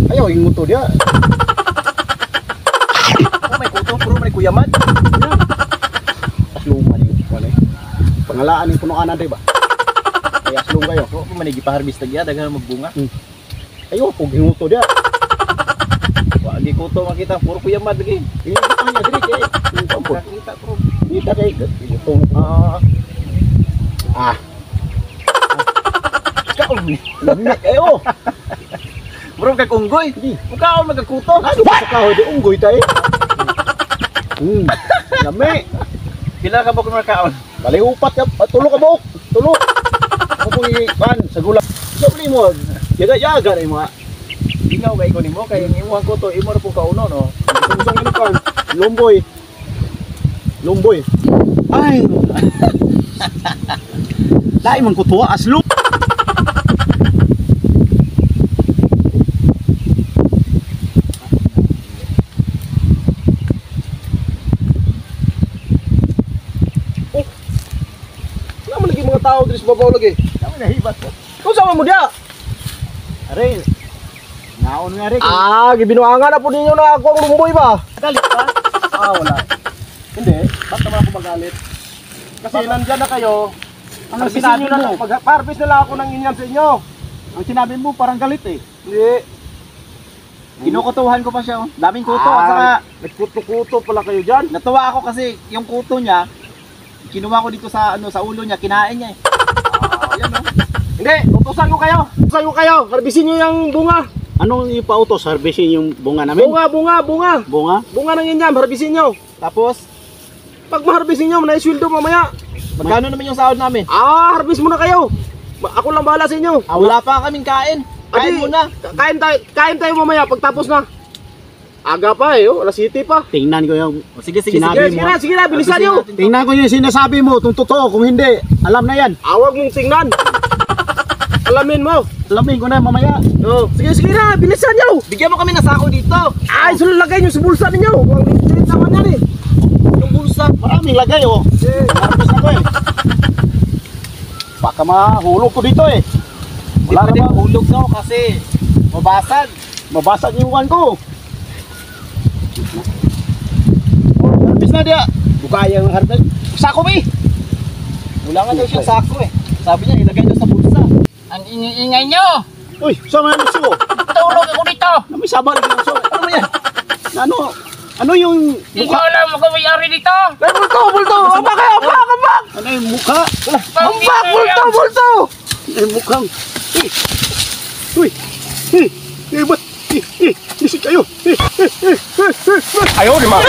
Ayaw, yung muto dia. Oh, may kuto, puro may kuyaman. Aslong man yung kuwan eh. Pangalaan yung punuan natin ba? Kaya aslong kayo. Oo, man gipaharvest tagya daghan magbunga. Ayaw, kung hinguto dia. Wa gi kuto makita puro kuyaman lagi. Hindi ko niya diri kay. Yung kampot. Nakita pro. Kita kay gusto. Ah, Ah, kaon. lamig kayo. Bro kay unggoy. Hindi. Mukaon magkakuto. Ano ba sa kahoy di unggoy tayo? Lami. Pila ka ba kung makaon? Bali upat ka, tulo ka buok. Tulo. Ako pong ikan sa gula. So bali mo, yaga-yaga na yung mga Ingaw kay ko nimo kay ang imong kuto imo ra pong kauno no. Sungsong yun kan. Lumboy. Lumboy. Ay. Lain man kutuwa aslo. Oh. Wala man lagi mga tao diri sa babaw lagi. Dami na hibat. Kung sama mo diya? Are. Naon nga rin. Ah, gibinuangan na po ninyo na ako ang lumboy ba? Galit ka? Ah, wala. Hindi. Ba't naman ako magalit? Kasi nandyan na kayo. Ang Harvestin sinabi nyo na mo, lang. Pag-harvest na lang ako ng inyan sa inyo. ang sinabi mo parang galit eh. Hindi. Kinukutuhan ko pa siya. Oh. Daming kuto at saka Ah, nagkuto-kuto pala kayo dyan. natuwa ako kasi yung kuto niya kinuha ko dito sa ano sa ulo niya, kinain niya eh. Ayan oh. Hindi, utusan ko kayo. Utusan ko kayo. Harvestin nyo yung bunga. Anong ipautos? Harvestin yung bunga namin? Bunga, bunga, bunga. Bunga? Bunga ng inyan, harvestin nyo. Tapos Pag maharvestin nyo, naisweldo mamaya. magkano naman yung sahod namin? Ah, harvest muna kayo. Ako lang bahala sa inyo. Ah, wala pa kaming kain. Kain Adi, muna. Kain tayo mamaya pagtapos na. Aga pa eh, oh, alas 7 pa. Tingnan ko yung O, sige, sige, Sinabi sige. Sige mo. na, sige na, bilisan nyo. Harvestin natin to. Tingnan ko yung sinasabi mo, kung totoo, kung hindi, alam na yan. Awag mong tingnan. Alamin mo. Alamin ko na mamaya. Oh, sige, sige na, bilisan nyo. Bigyan mo kami ng sako dito. Ay, lagay nyo sa bulsa ninyo. Ang liit naman yan eh. Yung bulsa. Maraming lagay oh. Sige. Harvest na ko eh. Baka mahulog ko dito eh. Hindi Wala na pwede ba? mahulog no kasi mabasag. Mabasag yung uwan ko. Oh, harvest na dia. Bukaya ang harvest. Sako ba eh. Wala nga daw siyang sako eh. Sabi niya ilagay daw sa bulsa. Ang ingay-ingay nyo! Uy, sama yung uso. Tulog ako dito! May saba lagi yung uso. Ano ba yan? Ano? Ano yung Hindi ko mukha? alam kung may-ari dito! Ay, bulto, bulto. Ambak kayo, ambak, ambak. Ano yung mukha? Ambak, bulto, bulto. Ano yung mukhang? Eh. Uy. Eh. Eh, ba't? Eh, eh. Isip kayo. Eh, eh, eh, eh, eh. Ayaw, di ma.